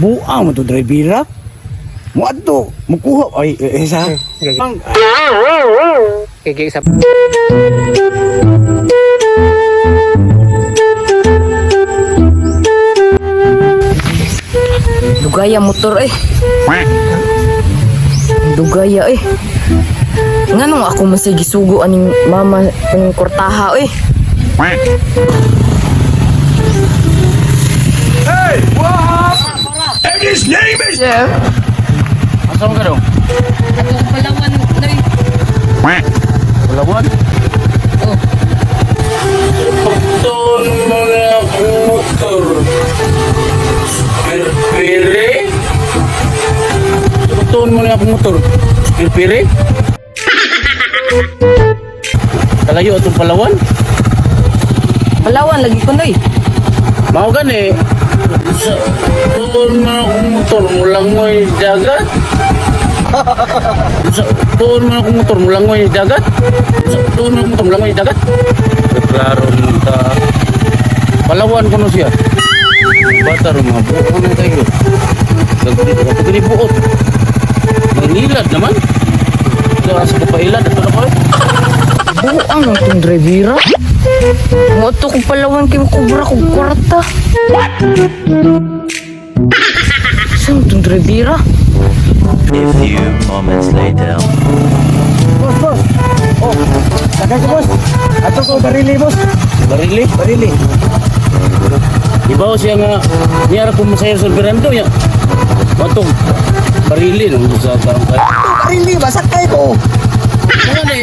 Buang mo to drivera. Muadto, mukuha ay eh, sa. Ang Kay sa Dugaya motor eh. Dugaya eh. Nganong ako man say gisugo aning mama kung kortaha eh. Asa man ka dong? Atong Palawan nay. Palawan? Oh. Pagton mo na akong motor. Pirpiri? Pagton mo na akong motor. Pirpiri? Kalayo atong Palawan? Palawan lagi ko nay. Mao gani. Sa tuon mo na akong motor, mulangoy dagat. Sa tuon mo na akong motor, mulangoy dagat. Sa tuon mo na akong motor, mulangoy dagat. Klaro mo ta. Palawan kuno siya. Bata ro mga buot na kayo. Nagpagani buot. Mangilad naman. Ito asa ko pailad ato na ko. Buang ang tong drivera. Moto kong Palawan kay kubra kog kwarta. Saan tong drivera? A few moments later. Boss, boss. Oh, sakay ko, boss. Ato ko barili, boss. Barili. Barili. Ibaw siya nga niya ra ko masaya sa Fernando ya. Watong barili nang sa tarong kay. Barili ba sakay ko. Nga ni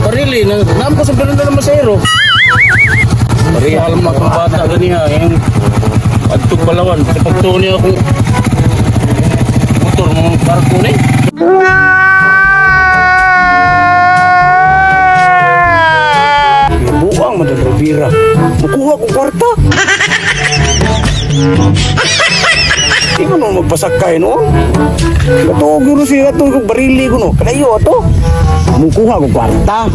barili nang nam ko sa Fernando na masayro. Barihal mo akong bata ganiha yung adtong Palawan sa pagtuon niya akong motor mga barko ni. Buang mo to drivera. Mukuha ko kwarta. Di ko no magpasakay no. Katuog yun siya ato kog barili ko no. Kalayo ato. Mukuha ko kwarta.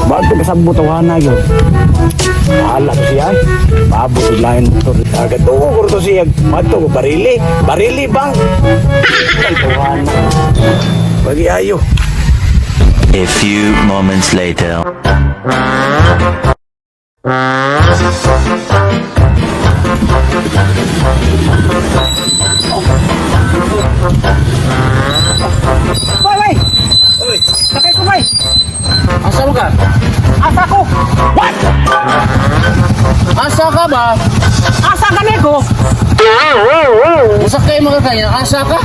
Bago kasabot ang yun. Bahala ko siya. Pabot og lain motor. Katuog ko to siya. Mato ko barili. Barili bang? Ay, tawhana. Bagi ayo. A few moments later. Bay, bay. Oy, Sakay ko bay. asa mo ka? Asa ko? What? Asa ka ba? Asa gani ko? Usakay mo ka kanya, asa ka?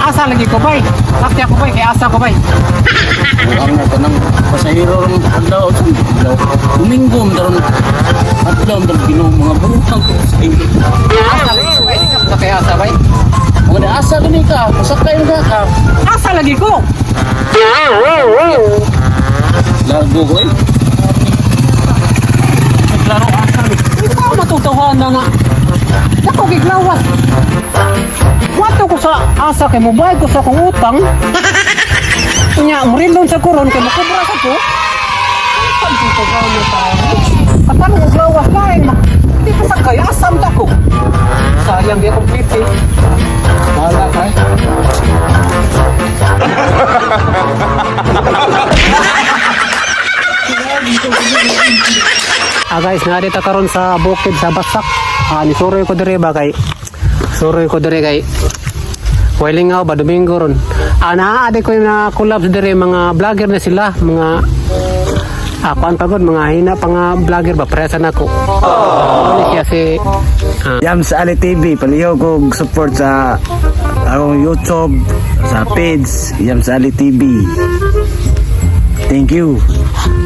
Asa lagi ko bay. Sakay ako bay kay asa ko bay. Ang na kanang pasahero ron adlaw sa adlaw. Domingo man taron adlaw man taron Ginoo mga butang ko sa inyo. Asa lagi ko bay. Di ka sakay asa bay. Mga na asa gani ka, pasakay mo ka ka. Asa lagi ko? Largo ko eh. Klaro asa ni. Ikaw matutawa na nga. Ako giglawas. Wato ko sa asa kay mobayad ko sa akong utang. Unya, murilon sa koron kay makubra sa ko. Katanong og lawas lain ma. Di pa sa kay asam ta ko. Sayang di akong piti. Wala kay. Ah guys, naa dito karon sa bukid sa Basak. Ah, ni suroy ko dire ba kay suroy ko dire kay Wailingaw ba Domingo ron. Ah, naa ade ko na collabs dire mga vlogger na sila, mga kuan pa gud, mga hina pa nga vlogger ba presa na ko. Ano siya si Yam sa Ali TV, palihog og support sa akong YouTube, sa page, Yam sa Ali TV. Thank you.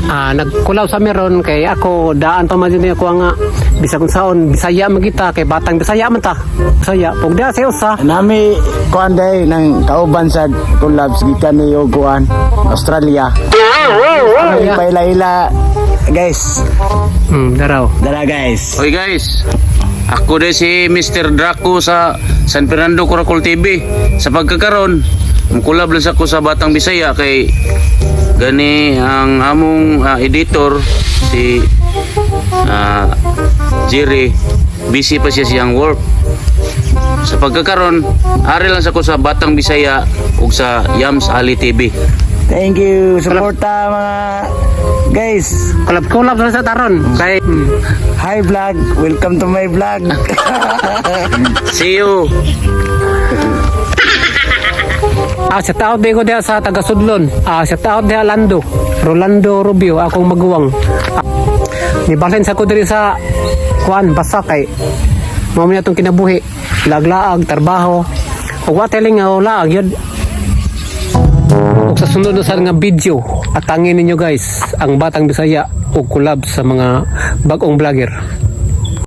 Nagkulaw sa meron kay ako daan pa man din ako nga bisag unsaon Bisaya man kita kay batang Bisaya man ta. Bisaya pug diha sa usa. Nami kuan day ng kauban sa collabs gikan ni og kuan Australia. Ami paila-ila guys. Daraw. Dara guys. Oy guys, ako de si Mr. Draco sa San Fernando Coracol TV. Sa pagkakaron, mukulab lang sa ko sa Batang Bisaya kay gani ang among editor si Jerry, busy pa siya siyang work. Sa pagkakaron, ari lang sa ko sa Batang Bisaya ug sa Yams Ali TV. Thank you. Suporta mga guys. Collab-collab na sa taron. Kay Hi vlog. Welcome to my vlog. See you. Shout out ko diha sa taga Sudlon. Shout out diha Lando. Rolando Rubio, akong maguwang. Nibalhin sa ko diri sa kuan basa kay mao man atong kinabuhi. Laglaag, trabaho. Ug wa teling nga laag yun. Ug sa sunod na sa nga video, atangin ninyo guys ang Batang Bisaya ug collab sa mga bag-ong vlogger.